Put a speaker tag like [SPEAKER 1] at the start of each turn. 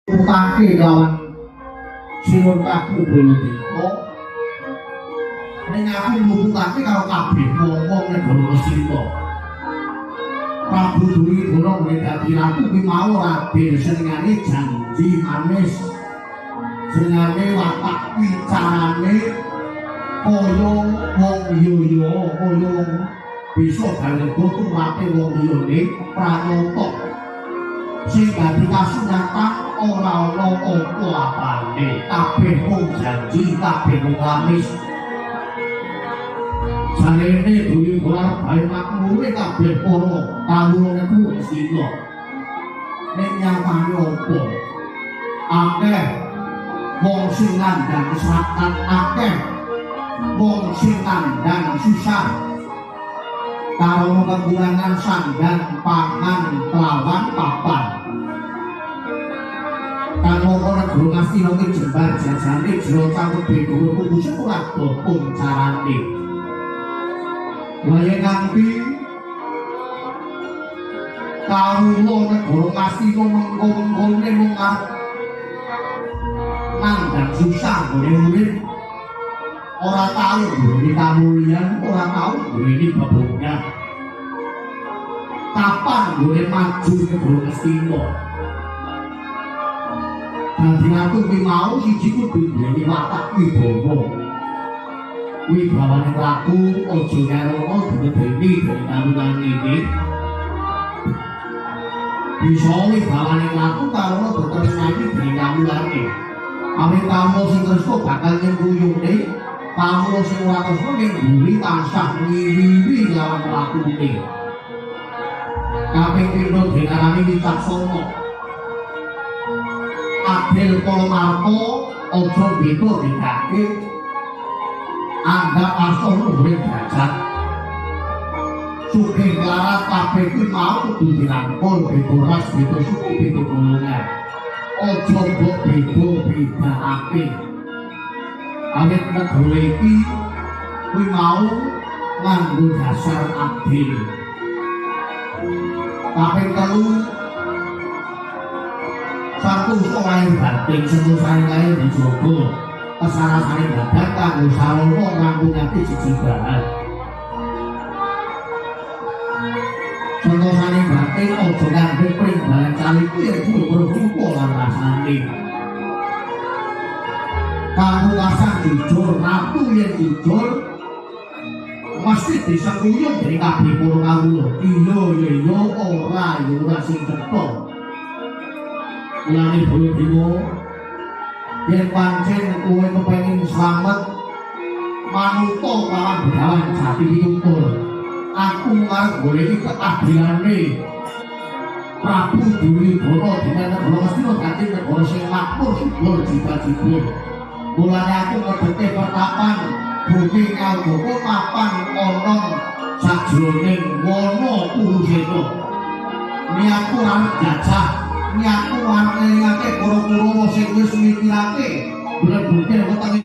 [SPEAKER 1] Utake lawan Sinuwun Prabu Baladewa. Ning aku ngluputake karo kabeh wong-wong negara Ngastina. Prabu Duryudana ngene dadi ratu kuwi mau Raden senengane janji manis. Senengane watak wicarane kaya wong liya, kaya wong bisa gawe tumrape wong liyane pranata. Sing dadi kasunyatan ora ana apa-apane, kabeh mung janji, kabeh mung lamis. Jarene Duryudana arep gawe makmure kabeh para kawula negara Ngastina. Ning nyatane apa? Akeh wong sing nandhang kesratan, akeh wong sing nandhang susah karana kekurangan sandang, pangan, kelawan papan. Kanggo negara Ngastina ki jembar jajane jero cangkebe guru kudu ora dopung carane. Wayahe nganti kawula negara Ngastina mengko-mengkone mung arep nandhang susah nggone urip, ora tau nggone kamulyan, ora tau nggone bebungah. Kapan nggone maju negara Ngastina? Dadi ratu kuwi mau siji kudu duweni watak wibawa. Wibawane ratu aja nyarono dimedeni dening kawulane iki. Bisa wibawane ratu karana ditresnani dening kawulane. Awit kawula sing tresna bakal nyengkuyungne, kawula sing ora tresna ning mburi tansah ngiwi-iwi lawan ratune. Kaping pindho dinarani wicaksana. Adil kala marta aja beda-bedake anggap asoh luhur derajat. Sugih larat kabeh kuwi mau kudu dirangkul, beda ras, beda suku, beda golongan. Aja mbok beda-bedakake. Awit negara iki kuwi mau nganggo dasar adil. Kaping telu santosa lahir batin, sentosane lahir dijaga, kesarasane badan kanggo sarana nglangkungake jejibahan. Sentosane batin aja ngandhek pringbalan caliku yen kuwi rupa lan rasane. Pamungkasan jujur, ratu yen jujur mesti disengkuyung dening kabeh para kawula. Iya ya iya, ora ya ora sing cetha. Mulane Baladewa, yen pancen kowe kepengin slamet manuta lawan Begawan Jati Pitutur. Aku arep goleki keadilane Prabu Duryudana dene negara Ngastina dadi negara sing makmur subur jiba-jibur. Mulane aku ngedeke pertapan Bumi Ngalgoko mapan ana sajroning wana Kurusena. Niatku arep jajah, niatku arep ngelingake para Kurawa sing wis mikirake mlebute wetenge.